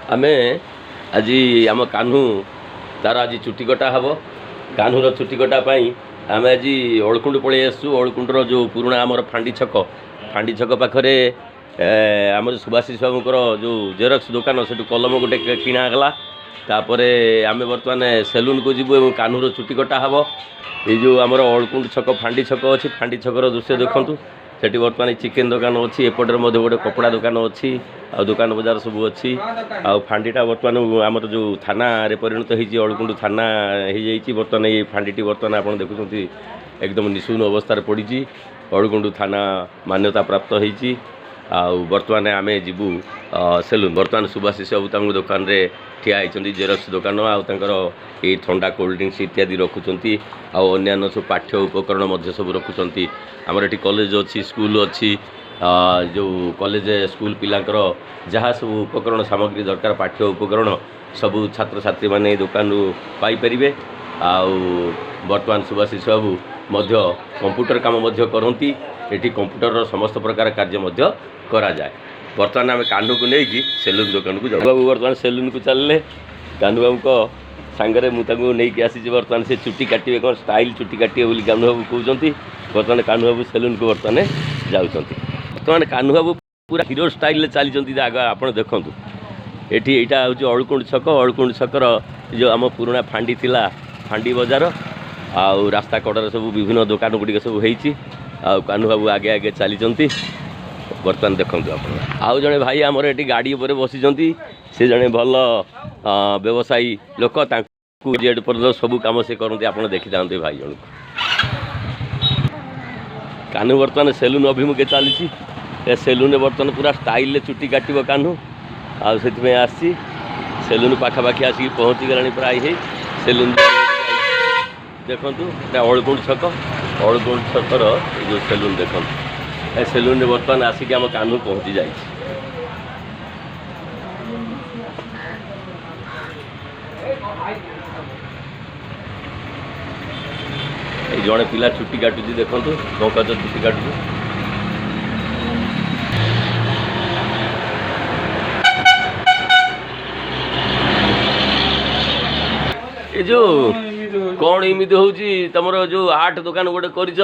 ଆମେ ଆଜି ଆମ କାହ୍ନୁ ତାର ଆଜି ଚୁଟି କଟା ହେବ। କାହ୍ନୁର ଚୁଟି କଟା ପାଇଁ ଆମେ ଆଜି ଅଳକୁଣ୍ଡ ପଳେଇ ଆସିଛୁ। ଅଳକୁଣ୍ଡର ଯେଉଁ ପୁରୁଣା ଆମର ଫାଣ୍ଡି ଛକ, ଫାଣ୍ଡି ଛକ ପାଖରେ ଆମର ସୁଭାଶିଷ ବାବୁଙ୍କର ଯେଉଁ ଜେରକ୍ସ ଦୋକାନ, ସେଠୁ କଲମ ଗୋଟେ କିଣାଗଲା। ତାପରେ ଆମେ ବର୍ତ୍ତମାନ ସେଲୁନକୁ ଯିବୁ ଏବଂ କାହ୍ନୁର ଚୁଟି କଟା ହେବ। ଏଇ ଯେଉଁ ଆମର ଅଳକୁଣ୍ଡ ଛକ, ଫାଣ୍ଡି ଛକ ଅଛି, ଫାଣ୍ଡି ଛକର ଦୃଶ୍ୟ ଦେଖନ୍ତୁ। ସେଠି ବର୍ତ୍ତମାନ ଚିକେନ୍ ଦୋକାନ ଅଛି, ଏପଟରେ ମଧ୍ୟ ଗୋଟେ କପଡ଼ା ଦୋକାନ ଅଛି, ଆଉ ଦୋକାନ ବଜାର ସବୁ ଅଛି। ଆଉ ଫାଣ୍ଡିଟା ବର୍ତ୍ତମାନ ଆମର ଯେଉଁ ଥାନାରେ ପରିଣତ ହେଇଛି, ଅଳକୁଣ୍ଡ ଥାନା ହେଇଯାଇଛି ବର୍ତ୍ତମାନ। ଏଇ ଫାଣ୍ଡିଟି ବର୍ତ୍ତମାନ ଆପଣ ଦେଖୁଛନ୍ତି ଏକଦମ ନିଶୂନ ଅବସ୍ଥାରେ ପଡ଼ିଛି। ଅଳକୁଣ୍ଡ ଥାନା ମାନ୍ୟତା ପ୍ରାପ୍ତ ହେଇଛି। ଆଉ ବର୍ତ୍ତମାନ ଆମେ ଯିବୁ ସେଲୁନ୍। ବର୍ତ୍ତମାନ ସୁଭାଶିଷ ବାବୁ ତାଙ୍କ ଦୋକାନରେ ଠିଆ ହେଇଛନ୍ତି, ଜେରକ୍ସ ଦୋକାନ। ଆଉ ତାଙ୍କର ଏଇ ଥଣ୍ଡା କୋଲ୍ଡ ଡ୍ରିଙ୍କସ୍ ଇତ୍ୟାଦି ରଖୁଛନ୍ତି, ଆଉ ଅନ୍ୟାନ୍ୟ ସବୁ ପାଠ୍ୟ ଉପକରଣ ମଧ୍ୟ ସବୁ ରଖୁଛନ୍ତି। ଆମର ଏଠି କଲେଜ ଅଛି, ସ୍କୁଲ ଅଛି। ଯେଉଁ କଲେଜ ସ୍କୁଲ ପିଲାଙ୍କର ଯାହା ସବୁ ଉପକରଣ ସାମଗ୍ରୀ ଦରକାର, ପାଠ୍ୟ ଉପକରଣ ସବୁ ଛାତ୍ରଛାତ୍ରୀମାନେ ଏଇ ଦୋକାନରୁ ପାଇପାରିବେ। ଆଉ ବର୍ତ୍ତମାନ ସୁଭାଶିଷ ବାବୁ ମଧ୍ୟ କମ୍ପ୍ୟୁଟର କାମ ମଧ୍ୟ କରନ୍ତି। ଏଠି କମ୍ପ୍ୟୁଟରର ସମସ୍ତ ପ୍ରକାର କାର୍ଯ୍ୟ ମଧ୍ୟ କରାଯାଏ। ବର୍ତ୍ତମାନ ଆମେ କାହ୍ନୁକୁ ନେଇକି ସେଲୁନ୍ ଦୋକାନକୁ ଯାଉ। ବାବୁ ବର୍ତ୍ତମାନ ସେଲୁନ୍କୁ ଚାଲିଲେ। କାହ୍ନୁ ବାବୁଙ୍କ ସାଙ୍ଗରେ ମୁଁ ତାଙ୍କୁ ନେଇକି ଆସିଛି। ବର୍ତ୍ତମାନ ସେ ଚୁଟି କାଟିବେ, କ'ଣ ଷ୍ଟାଇଲ୍ ଚୁଟି କାଟିବେ ବୋଲି କାହ୍ନୁ ବାବୁ କହୁଛନ୍ତି। ବର୍ତ୍ତମାନ କାହ୍ନୁ ବାବୁ ସେଲୁନ୍କୁ ବର୍ତ୍ତମାନ ଯାଉଛନ୍ତି। ବର୍ତ୍ତମାନ କାହ୍ନୁ ବାବୁ ପୁରା ହିରୋ ଷ୍ଟାଇଲ୍ରେ ଚାଲିଛନ୍ତି। ଆଗ ଆପଣ ଦେଖନ୍ତୁ, ଏଠି ଏଇଟା ହେଉଛି ଅଳକୁଣ୍ଡ ଛକ। ଅଳକୁଣ୍ଡ ଛକର ଯେଉଁ ଆମ ପୁରୁଣା ଫାଣ୍ଡି ଥିଲା, ଫାଣ୍ଡି ବଜାର, ଆଉ ରାସ୍ତା କଡ଼ରେ ସବୁ ବିଭିନ୍ନ ଦୋକାନ ଗୁଡ଼ିକ ସବୁ ହେଇଛି। ଆଉ କାହ୍ନୁ ବାବୁ ଆଗେ ଆଗେ ଚାଲିଛନ୍ତି। ବର୍ତ୍ତମାନ ଦେଖନ୍ତୁ ଆପଣ, ଆଉ ଜଣେ ଭାଇ ଆମର ଏଠି ଗାଡ଼ି ଉପରେ ବସିଛନ୍ତି। ସେ ଜଣେ ଭଲ ବ୍ୟବସାୟୀ ଲୋକ, ତାଙ୍କୁ ଜେଡ଼ ପର୍ଯ୍ୟନ୍ତ ସବୁ କାମ ସେ କରନ୍ତି। ଆପଣ ଦେଖିଥାନ୍ତେ ଭାଇ ଜଣକୁ। କାହ୍ନୁ ବର୍ତ୍ତମାନ ସେଲୁନ୍ ଅଭିମୁଖେ ଚାଲିଛି। ଏ ସେଲୁନ୍ରେ ବର୍ତ୍ତମାନ ପୁରା ଷ୍ଟାଇଲ୍ରେ ଚୁଟି କାଟିବ କାହ୍ନୁ, ଆଉ ସେଥିପାଇଁ ଆସିଛି। ସେଲୁନ୍ ପାଖାପାଖି ଆସିକି ପହଞ୍ଚିଗଲାଣି ପ୍ରାୟ। ହେଇ ସେଲୁନ୍ ଦେଖନ୍ତୁ, ଏଇଟା ଅଳକୁଣ୍ଡ ଛକ। ଅଳକୁଣ୍ଡ ଛକର ଏଇ ଯେଉଁ ସେଲୁନ୍ ଦେଖନ୍ତୁ, ଏ ସେଲୁନ୍ରେ ବର୍ତ୍ତମାନ ଆସିକି ଆମ କାହ୍ନୁ ପହଞ୍ଚି ଯାଇଛି। ଏଇ ଜଣେ ପିଲା ଚୁଟି କାଟୁଛି ଦେଖନ୍ତୁ, ପଙ୍କଜ ଚୁଟି କାଟୁଛି। ଏ ଯୋଉ କ'ଣ ଏମିତି ହେଉଛି ତମର? ଯୋଉ ଆର୍ଟ ଦୋକାନ ଗୋଟେ କରିଛ,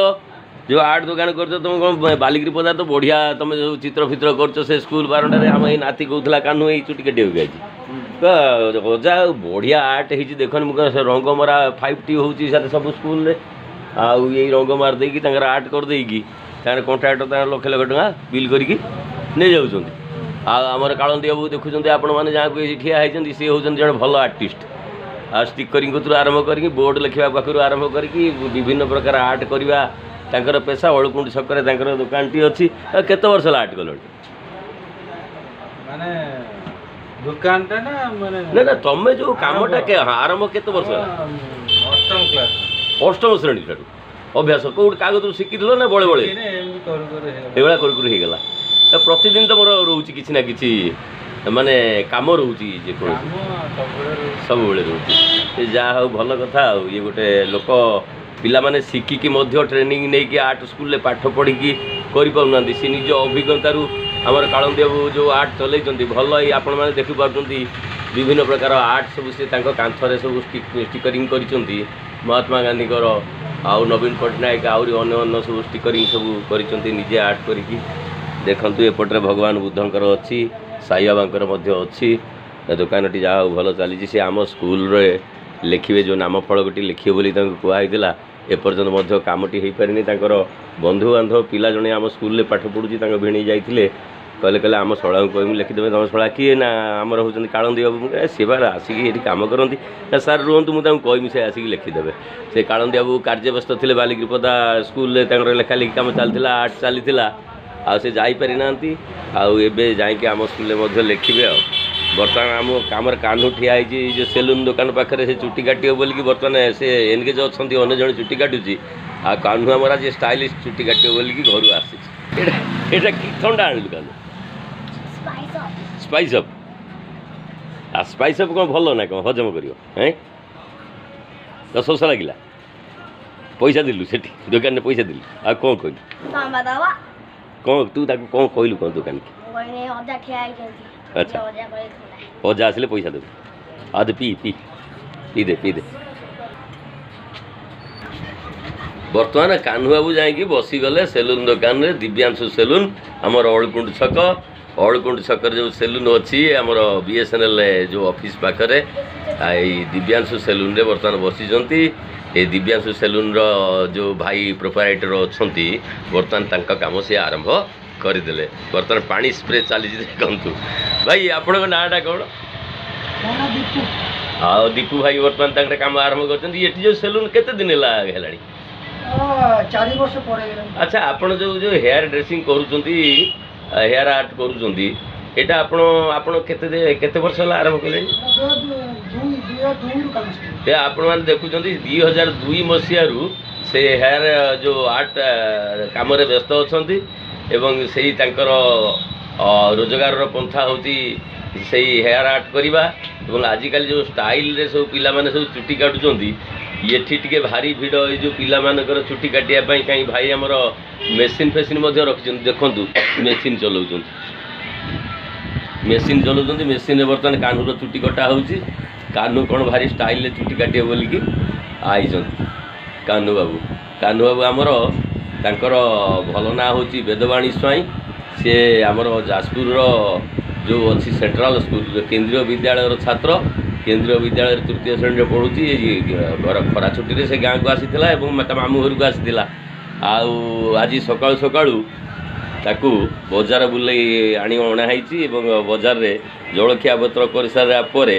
ଯୋଉ ଆର୍ଟ ଦୋକାନ କରିଛ ତମେ, କ'ଣ ବାଲିଗିରି ପଦା ତ ବଢ଼ିଆ ତମେ ଯୋଉ ଚିତ୍ର ଫିତ୍ର କରୁଛ ସେ ସ୍କୁଲ ବାରଣ୍ଡାରେ। ଆମ ଏଇ ନାତି କହୁଥିଲା, କାହ୍ନୁ ଏଇ ଚୁଟି କାଟିବାକୁ ଯାଇଛି, ଅଜା ବଢ଼ିଆ ଆର୍ଟ ହେଇଛି ଦେଖନି। ମୁଁ ସେ ରଙ୍ଗ ମରା 5T ହେଉଛି ସାର୍ ସବୁ ସ୍କୁଲରେ, ଆଉ ଏଇ ରଙ୍ଗ ମାରି ଦେଇକି ତାଙ୍କର ଆର୍ଟ କରିଦେଇକି ତାଙ୍କର କଣ୍ଟ୍ରାକ୍ଟର ତାଙ୍କର ଲକ୍ଷ ଲକ୍ଷ ଟଙ୍କା ବିଲ୍ କରିକି ନେଇଯାଉଛନ୍ତି। ଆଉ ଆମର କାଳନ୍ଦୀ ବାବୁ ଦେଖୁଛନ୍ତି ଆପଣମାନେ, ଯାହାକୁ ଏଇଠି ଠିଆ ହେଇଛନ୍ତି, ସିଏ ହେଉଛନ୍ତି ଜଣେ ଭଲ ଆର୍ଟିଷ୍ଟ। ଆଉ ଷ୍ଟିକରିଂ କତରୁ ଆରମ୍ଭ କରିକି, ବୋର୍ଡ଼ ଲେଖିବା ପାଖରୁ ଆରମ୍ଭ କରିକି ବିଭିନ୍ନ ପ୍ରକାର ଆର୍ଟ କରିବା ତାଙ୍କର ପେସା। ଅଳକୁଣ୍ଡ ଛକରେ ତାଙ୍କର ଦୋକାନଟି ଅଛି। ଆଉ କେତେ ବର୍ଷ ହେଲା ଆର୍ଟ କଲଣି? ମାନେ ଦୋକାନଟା ନା ମାନେ ନା ନା, ତମେ ଯୋଉ କାମଟା ଆରମ୍ଭ କେତେ ବର୍ଷ ହେଲା? ଅଷ୍ଟମ କ୍ଲାସ। ଅଷ୍ଟମ ଶ୍ରେଣୀ ଠାରୁ ଅଭ୍ୟାସ। କୋଉଠି କାଗଜରୁ ଶିଖିଥିଲ ନା ବଳେ ବଳେ ଏମିତି କରୁ କରୁ ହେଇଗଲା? ଏଇଭଳିଆ କରୁ କରୁ ହେଇଗଲା। ପ୍ରତିଦିନ ତମର ରହୁଛି କିଛି ନା କିଛି, ମାନେ କାମ ରହୁଛି ଯେକୌଣସି? ସବୁବେଳେ ରହୁଛି। ଯାହା ହଉ, ଭଲ କଥା। ଆଉ ଇଏ ଗୋଟେ ଲୋକ, ପିଲାମାନେ ଶିଖିକି ମଧ୍ୟ ଟ୍ରେନିଂ ନେଇକି ଆର୍ଟ ସ୍କୁଲରେ ପାଠ ପଢ଼ିକି କରିପାରୁନାହାନ୍ତି। ସେ ନିଜ ଅଭିଜ୍ଞତାରୁ ଆମର କାଳନ୍ଦୀ ବାବୁ ଯେଉଁ ଆର୍ଟ ଚଲେଇଛନ୍ତି ଭଲ, ଏଇ ଆପଣମାନେ ଦେଖିପାରୁଛନ୍ତି ବିଭିନ୍ନ ପ୍ରକାର ଆର୍ଟ ସବୁ ସେ ତାଙ୍କ କାନ୍ଥରେ ସବୁ ଷ୍ଟିକରିଂ କରିଛନ୍ତି। ମହାତ୍ମା ଗାନ୍ଧୀଙ୍କର ଆଉ ନବୀନ ପଟ୍ଟନାୟକ, ଆହୁରି ଅନ୍ୟ ଅନ୍ୟ ସବୁ ଷ୍ଟିକରିଂ ସବୁ କରିଛନ୍ତି ନିଜେ ଆର୍ଟ କରିକି। ଦେଖନ୍ତୁ, ଏପଟରେ ଭଗବାନ ବୁଦ୍ଧଙ୍କର ଅଛି, ସାଇବାବାଙ୍କର ମଧ୍ୟ ଅଛି। ଦୋକାନଟି ଯାହା ହଉ ଭଲ ଚାଲିଛି। ସେ ଆମ ସ୍କୁଲରେ ଲେଖିବେ, ଯେଉଁ ନାମ ଫଳକଟି ଲେଖିବେ ବୋଲି ତାଙ୍କୁ କୁହାହେଇଥିଲା, ଏପର୍ଯ୍ୟନ୍ତ ମଧ୍ୟ କାମଟି ହେଇପାରିନି। ତାଙ୍କର ବନ୍ଧୁବାନ୍ଧବ ପିଲା ଜଣେ ଆମ ସ୍କୁଲରେ ପାଠ ପଢ଼ୁଛି, ତାଙ୍କ ଭିଣେଇ ଯାଇଥିଲେ, କହିଲେ କହିଲେ ଆମ ଶଳାଙ୍କୁ କହିବୁ ଲେଖିଦେବେ। ତମ ଶଳା କିଏ? ନା ଆମର ହେଉଛନ୍ତି କାଳନ୍ଦୀ ବାବୁ। ମୁଁ ସେ ବା ଆସିକି ଏଠି କାମ କରନ୍ତି। ନା ସାର୍ ରୁହନ୍ତୁ, ମୁଁ ତାଙ୍କୁ କହିବି, ସେ ଆସିକି ଲେଖିଦେବେ। ସେ କାଳନ୍ଦୀ ବାବୁ କାର୍ଯ୍ୟବ୍ୟସ୍ତ ଥିଲେ, ବାଲିଗିରିପଦା ସ୍କୁଲରେ ତାଙ୍କର ଲେଖାଲେଖି କାମ ଚାଲିଥିଲା, ଆର୍ଟ ଚାଲିଥିଲା, ଆଉ ସେ ଯାଇପାରିନାହାନ୍ତି। ଆଉ ଏବେ ଯାଇକି ଆମ ସ୍କୁଲରେ ମଧ୍ୟ ଲେଖିବେ। ଆଉ ବର୍ତ୍ତମାନ ଆମ କାମରେ କାହ୍ନୁ ଠିଆ ହେଇଛି ଯେଉଁ ସେଲୁନ୍ ଦୋକାନ ପାଖରେ, ସେ ଚୁଟି କାଟିବ ବୋଲିକି ବର୍ତ୍ତମାନ ସେ ଏନଗେଜ୍ ଅଛନ୍ତି। ଅନ୍ୟ ଜଣେ ଚୁଟି କାଟୁଛି, ଆଉ କାହ୍ନୁ ଆମର ଆଜି ଷ୍ଟାଇଲିଶ ଚୁଟି କାଟିବ ବୋଲିକି ଘରୁ ଆସିଛି। ଏଇଟା କି ଥଣ୍ଡା ଆଣିଲୁ କାହ୍ନୁ? Spice up. ଆଉ ସ୍ପାଇସ୍ ଅପ୍ କ'ଣ ଭଲ ନା କ'ଣ ହଜମ କରିବ? ହେଁ, ତ ଶୋଷ ଲାଗିଲା, ପଇସା ଦେଲୁ ସେଠି ଦୋକାନରେ? ପଇସା ଦେଲୁ, ଆଉ କ'ଣ କହିଲୁ? କ'ଣ ତୁ ତାକୁ କ'ଣ କହିଲୁ କ'ଣ ଦୋକାନୀ? ଅଜା ଠିଆ ହେଇଛନ୍ତି। ଆଚ୍ଛା, ଅଜା ଆସିଲେ ପଇସା ଦେବୁ। ଆଉ ଦେ, ପିଇ ପିଇ ପିଇ ଦେ, ପିଇ ଦେ। ବର୍ତ୍ତମାନ କାହ୍ନୁ ବାବୁ ଯାଇକି ବସିଗଲେ ସେଲୁନ୍ ଦୋକାନରେ, ଦିବ୍ୟାଂଶୁ ସେଲୁନ୍, ଆମର ଅଳକୁଣ୍ଡ ଛକ। ଅଳକୁଣ୍ଡ ଛକରେ ଯେଉଁ ସେଲୁନ୍ ଅଛି ଆମର BSNL ଯେଉଁ ଅଫିସ୍ ପାଖରେ, ଏଇ ଦିବ୍ୟାଂଶୁ ସେଲୁନ୍ରେ ବର୍ତ୍ତମାନ ବସିଛନ୍ତି। ଏ ଦିବ୍ୟାଂଶୁ ସେଲୁନ୍ର ଯେଉଁ ଭାଇ ପ୍ରୋପାରାଇଟର ଅଛନ୍ତି, ବର୍ତ୍ତମାନ ତାଙ୍କ କାମ ସେ ଆରମ୍ଭ କରିଦେଲେ। ବର୍ତ୍ତମାନ ପାଣି ସ୍ପ୍ରେ ଚାଲିଛି, ଦେଖନ୍ତୁ। ଭାଇ, ଆପଣଙ୍କ ନାଁଟା କ'ଣ? ଆଉ ଦୀପୁ ଭାଇ ବର୍ତ୍ତମାନ ତାଙ୍କର କାମ ଆରମ୍ଭ କରିଛନ୍ତି। ଏଠି ଯେଉଁ ସେଲୁନ୍ କେତେ ଦିନ ହେଲା ହେଲାଣି? 4 ବର୍ଷ ପରେ। ଆଚ୍ଛା, ଆପଣ ଯେଉଁ ଯେଉଁ ହେୟାର ଡ୍ରେସିଂ କରୁଛନ୍ତି, ହେୟାର ଆର୍ଟ କରୁଛନ୍ତି, ଏଇଟା ଆପଣ କେତେ କେତେ ବର୍ଷ ହେଲା ଆରମ୍ଭ କଲେଣି? 2002ରୁ କାମ। ଏ ଆପଣମାନେ ଦେଖୁଛନ୍ତି, 2002 ମସିହାରୁ ସେ ହେୟାର ଯେଉଁ ଆର୍ଟ କାମରେ ବ୍ୟସ୍ତ ଅଛନ୍ତି ଏବଂ ସେଇ ତାଙ୍କର ରୋଜଗାରର ପନ୍ଥା ହେଉଛି ସେଇ ହେୟାର ଆର୍ଟ କରିବା। ଏବଂ ଆଜିକାଲି ଯେଉଁ ଷ୍ଟାଇଲରେ ସବୁ ପିଲାମାନେ ସବୁ ଚୁଟି କାଟୁଛନ୍ତି, ଏଠି ଟିକେ ଭାରି ଭିଡ଼ ଏଇ ଯେଉଁ ପିଲାମାନଙ୍କର ଚୁଟି କାଟିବା ପାଇଁ। କାହିଁ ଭାଇ ଆମର ମେସିନ୍ ଫେସିନ୍ ମଧ୍ୟ ରଖିଛନ୍ତି, ଦେଖନ୍ତୁ, ମେସିନ୍ ଚଲାଉଛନ୍ତି, ମେସିନ୍ ଚଲାଉଛନ୍ତି। ମେସିନ୍ରେ ବର୍ତ୍ତମାନ କାହ୍ନୁର ଚୁଟି କଟା ହେଉଛି। କାହ୍ନୁ କ'ଣ ଭାରି ଷ୍ଟାଇଲରେ ଚୁଟି କାଟିବେ ବୋଲିକି ଆଇଛନ୍ତି କାହ୍ନୁ ବାବୁ। କାହ୍ନୁ ବାବୁ ଆମର, ତାଙ୍କର ଭଲ ନାଁ ହେଉଛି ବେଦବାଣୀ ସ୍ୱାଇଁ। ସେ ଆମର ଯାଜପୁରର ଯେଉଁ ଅଛି ସେଣ୍ଟ୍ରାଲ ସ୍କୁଲ, କେନ୍ଦ୍ରୀୟ ବିଦ୍ୟାଳୟର ଛାତ୍ର। କେନ୍ଦ୍ରୀୟ ବିଦ୍ୟାଳୟରେ ତୃତୀୟ ଶ୍ରେଣୀରେ ପଢ଼ୁଛି। ଘର ଖରା ଛୁଟିରେ ସେ ଗାଁକୁ ଆସିଥିଲା ଏବଂ ତା ମାମୁଁ ଘରକୁ ଆସିଥିଲା। ଆଉ ଆଜି ସକାଳୁ ସକାଳୁ ତାକୁ ବଜାର ବୁଲେଇ ଆଣି ଅଣା ହେଇଛି ଏବଂ ବଜାରରେ ଜଳଖିଆ ପତ୍ର କରିସାରିଲା ପରେ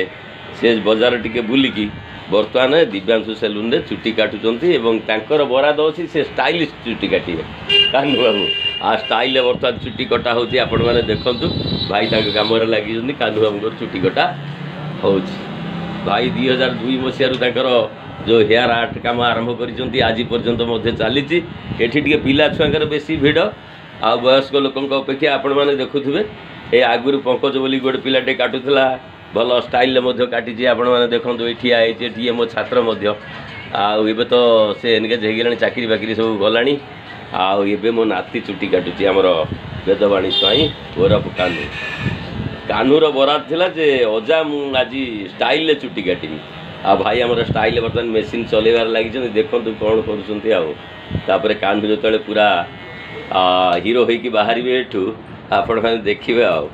ସେ ବଜାର ଟିକେ ବୁଲିକି ବର୍ତ୍ତମାନ ଦିବ୍ୟାଂଶୁ ସେଲୁନରେ ଚୁଟି କାଟୁଛନ୍ତି। ଏବଂ ତାଙ୍କର ବରାଦ ଅଛି, ସେ ଷ୍ଟାଇଲିଶ ଚୁଟି କାଟିବେ କାହ୍ନୁ ବାବୁ। ଆଉ ଷ୍ଟାଇଲରେ ବର୍ତ୍ତମାନ ଚୁଟି କଟା ହେଉଛି, ଆପଣମାନେ ଦେଖନ୍ତୁ। ଭାଇ ତାଙ୍କ କାମରେ ଲାଗିଛନ୍ତି, କାହ୍ନୁ ବାବୁଙ୍କର ଚୁଟି କଟା ହେଉଛି। ଭାଇ 2002 ମସିହାରୁ ତାଙ୍କର ଯେଉଁ ହେୟାର ଆର୍ଟ କାମ ଆରମ୍ଭ କରିଛନ୍ତି, ଆଜି ପର୍ଯ୍ୟନ୍ତ ମଧ୍ୟ ଚାଲିଛି। ଏଠି ଟିକେ ପିଲା ଛୁଆଙ୍କର ବେଶୀ ଭିଡ଼ ଆଉ ବୟସ୍କ ଲୋକଙ୍କ ଅପେକ୍ଷା। ଆପଣମାନେ ଦେଖୁଥିବେ, ଏ ଆଗରୁ ପଙ୍କଜ ବୋଲି ଗୋଟେ ପିଲାଟେ କାଟୁଥିଲା, ଭଲ ଷ୍ଟାଇଲରେ ମଧ୍ୟ କାଟିଛି। ଆପଣମାନେ ଦେଖନ୍ତୁ, ଏଇ ଠିଆ ହେଇଛି ଏଠି, ମୋ ଛାତ୍ର ମଧ୍ୟ। ଆଉ ଏବେ ତ ସେ ଏନଗେଜ୍ ହେଇଗଲାଣି, ଚାକିରି ବାକିରି ସବୁ ଗଲାଣି। ଆଉ ଏବେ ମୋ ନାତି ଚୁଟି କାଟୁଛି, ଆମର ବେଦବାଣୀ ସ୍ୱାଇଁ ଓରଫ କାହ୍ନୁ। କାହ୍ନୁର ବରାଦ ଥିଲା ଯେ ଅଜା, ମୁଁ ଆଜି ଷ୍ଟାଇଲରେ ଚୁଟି କାଟିବି। ଆଉ ଭାଇ ଆମର ଷ୍ଟାଇଲରେ ବର୍ତ୍ତମାନ ମେସିନ୍ ଚଲେଇବାରେ ଲାଗିଛନ୍ତି, ଦେଖନ୍ତୁ କ'ଣ କରୁଛନ୍ତି। ଆଉ ତାପରେ କାହ୍ନୁ ଯେତେବେଳେ ପୁରା ହିରୋ ହେଇକି ବାହାରିବେ ଏଠୁ, ଆପଣମାନେ ଦେଖିବେ। ଆଉ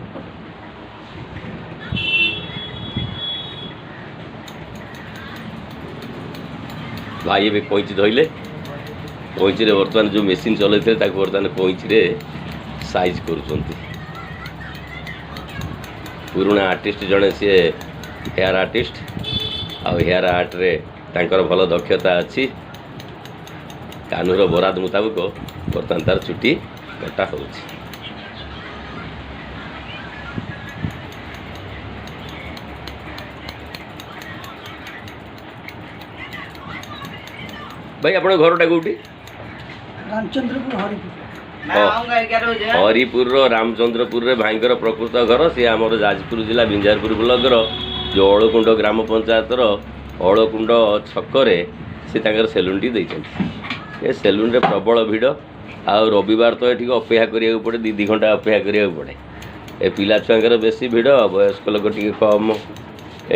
ଭାଇ ଏବେ କଇଁଚି ଧଇଲେ, କଇଁଚିରେ ବର୍ତ୍ତମାନ ଯେଉଁ ମେସିନ୍ ଚଲେଇଥିଲେ ତାକୁ ବର୍ତ୍ତମାନ କଇଁଚିରେ ସାଇଜ୍ କରୁଛନ୍ତି। ପୁରୁଣା ଆର୍ଟିଷ୍ଟ ଜଣେ ସିଏ, ହେୟାର ଆର୍ଟିଷ୍ଟ, ଆଉ ହେୟାର ଆର୍ଟରେ ତାଙ୍କର ଭଲ ଦକ୍ଷତା ଅଛି। କାହ୍ନୁର ବରାଦ ମୁତାବକ ବର୍ତ୍ତମାନ ତାର ଚୁଟି କଟା ହେଉଛି। ଭାଇ, ଆପଣଙ୍କ ଘରଟା କେଉଁଠି? ରାମଚନ୍ଦ୍ରପୁର, ହରିପୁର। ହରିପୁରର ରାମଚନ୍ଦ୍ରପୁରରେ ଭାଇଙ୍କର ପ୍ରକୃତ ଘର। ସିଏ ଆମର ଯାଜପୁର ଜିଲ୍ଲା ବିଞ୍ଝାରପୁର ବ୍ଲକର ଯେଉଁ ଅଳକୁଣ୍ଡ ଗ୍ରାମ ପଞ୍ଚାୟତର ଅଳକୁଣ୍ଡ ଛକରେ ସେ ତାଙ୍କର ସେଲୁନ୍ଟି ଦେଇଛନ୍ତି। ଏ ସେଲୁନ୍ରେ ପ୍ରବଳ ଭିଡ଼, ଆଉ ରବିବାର ତ ଏଠିକି ଅପେକ୍ଷା କରିବାକୁ ପଡ଼େ, 2 2 ଘଣ୍ଟା ଅପେକ୍ଷା କରିବାକୁ ପଡ଼େ। ଏ ପିଲା ଛୁଆଙ୍କର ବେଶୀ ଭିଡ଼, ବୟସ୍କ ଲୋକ ଟିକେ କମ୍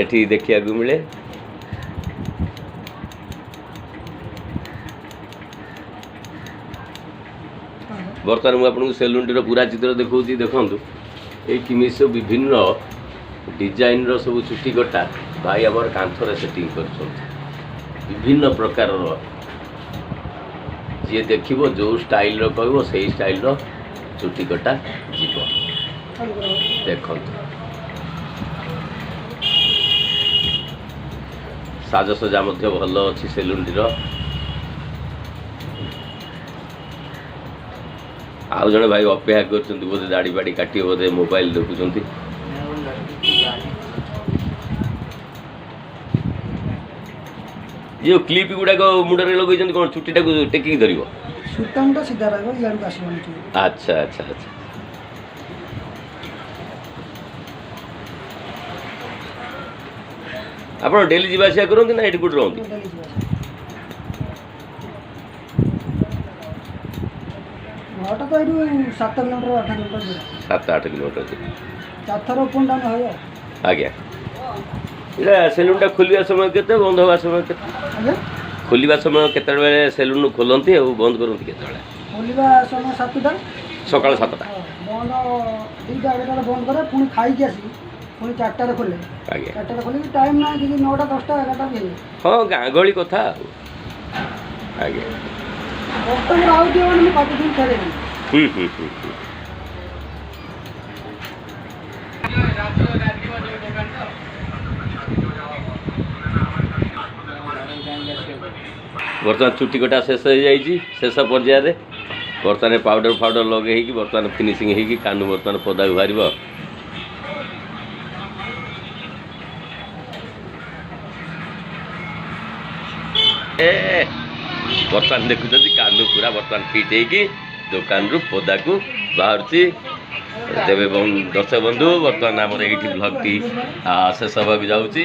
ଏଠି ଦେଖିବାକୁ ମିଳେ। ବର୍ତ୍ତମାନ ମୁଁ ଆପଣଙ୍କୁ ସେଲୁନ୍ଟିର ପୁରା ଚିତ୍ର ଦେଖାଉଛି, ଦେଖନ୍ତୁ। ଏଇ କେମିତି ସବୁ ବିଭିନ୍ନ ଡିଜାଇନର ସବୁ ଚୁଟି କଟା ଭାଇ ଆମର କାନ୍ଥରେ ସେଟିଂ କରିଛନ୍ତି। ବିଭିନ୍ନ ପ୍ରକାରର, ଯିଏ ଦେଖିବ ଯେଉଁ ଷ୍ଟାଇଲର କହିବ ସେଇ ଷ୍ଟାଇଲର ଚୁଟି କଟା ଯିବ। ଦେଖନ୍ତୁ, ସାଜସଜା ମଧ୍ୟ ଭଲ ଅଛି ସେଲୁନ୍ଟିର। ଆଉ ଜଣେ ଭାଇ ଅପେକ୍ଷା କରିଛନ୍ତି ବୋଧେ, ଦାଢ଼ି ବାଡ଼ି କାଟିବେ ବୋଧେ, ମୋବାଇଲ ଦେଖୁଛନ୍ତି। ଯେଉଁ କ୍ଲିପ୍ ଗୁଡ଼ାକ ମୁଣ୍ଡରେ ଲଗେଇଛନ୍ତି, କ'ଣ ଚୁଟିଟାକୁ ଟେକିକି ଧରିବ? ସୁତାମଟା ସିଧା ରହିବ, ଇଆଡ଼କୁ ଆସିବନି ଚୁଟି। ଆଚ୍ଛା, ଆପଣ ଡେଲି ଯିବା ଆସିବା କରନ୍ତି ନା ଏଠି କୋଉଠି ରହନ୍ତି? ଡେଲି ଯିବା ଆସିବା। ଘରଟା ତ ଏଇଠୁ 7 କିଲୋମିଟର, 8 କିଲୋମିଟର ଦୂର। 7-8 କିଲୋମିଟର ଦୂର। ଚାରିଥର ଓପନ୍ ଡାଉନ୍ ହେବ। ଆଜ୍ଞା, ଏଇଟା ସେଲୁନ୍ଟା ଖୋଲିବା ସମୟ କେତେ, ବନ୍ଦ ହେବା ସମୟ କେତେ? ଆଜ୍ଞା? ଖୋଲିବା ସମୟ କେତେବେଳେ ସେଲୁନ୍ ଖୋଲନ୍ତି ଆଉ ବନ୍ଦ କରନ୍ତି କେତେବେଳେ? ଖୋଲିବା ସମୟ 7ଟା। ସକାଳ 7ଟା। ହଁ, ବନ୍ଦ 2ଟା 2:30ରେ ବନ୍ଦ କରେ, ପୁଣି ଖାଇକି ଆସିକି ପୁଣି 4ଟାରେ ଖୋଲେ। 4ଟାରେ ଖୋଲିକି ଟାଇମ୍ ନାହିଁ କିଛି, 9ଟା, 10ଟା, 11ଟା ବି ହେଇଯାଏ। ହଁ, ଗାଁ ଗହଳି କଥା ଆଉ ଆଜ୍ଞା। କଷ୍ଟମର ଆଉ ଦିଅ ମାନେ ମୁଁ କାଟିଦିନ ଫେରେଇବି। ହୁଁ ହୁଁ ହୁଁ ହୁଁ। ବର୍ତ୍ତମାନ ଚୁଟି କଟା ଶେଷ ହେଇଯାଇଛି, ଶେଷ ପର୍ଯ୍ୟାୟରେ। ବର୍ତ୍ତମାନ ପାଉଡ଼ର ଫାଉଡ଼ର ଲଗେଇକି ବର୍ତ୍ତମାନ ଫିନିସିଂ ହେଇକି କାନୁ ବର୍ତ୍ତମାନ ପଦାକୁ ବାହାରିବ। ଏ ବର୍ତ୍ତମାନ ଦେଖୁଛନ୍ତି, କାନୁ ପୁରା ବର୍ତ୍ତମାନ ଫିଟ୍ ହେଇକି ଦୋକାନରୁ ପଦାକୁ ବାହାରୁଛି। ତେବେ ଦର୍ଶକ ବନ୍ଧୁ, ବର୍ତ୍ତମାନ ଆମର ଏଇଠି ବ୍ଲଗ୍ଟି ଶେଷ ହେବାକୁ ଯାଉଛି।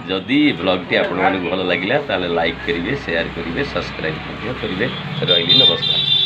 ଯଦି ବ୍ଲଗ୍ଟି ଆପଣମାନଙ୍କୁ ଭଲ ଲାଗିଲା, ତାହେଲେ ଲାଇକ୍ କରିବେ, ସେୟାର କରିବେ, ସବସ୍କ୍ରାଇବ୍ ମଧ୍ୟ କରିବେ। ରହିଲି, ନମସ୍କାର।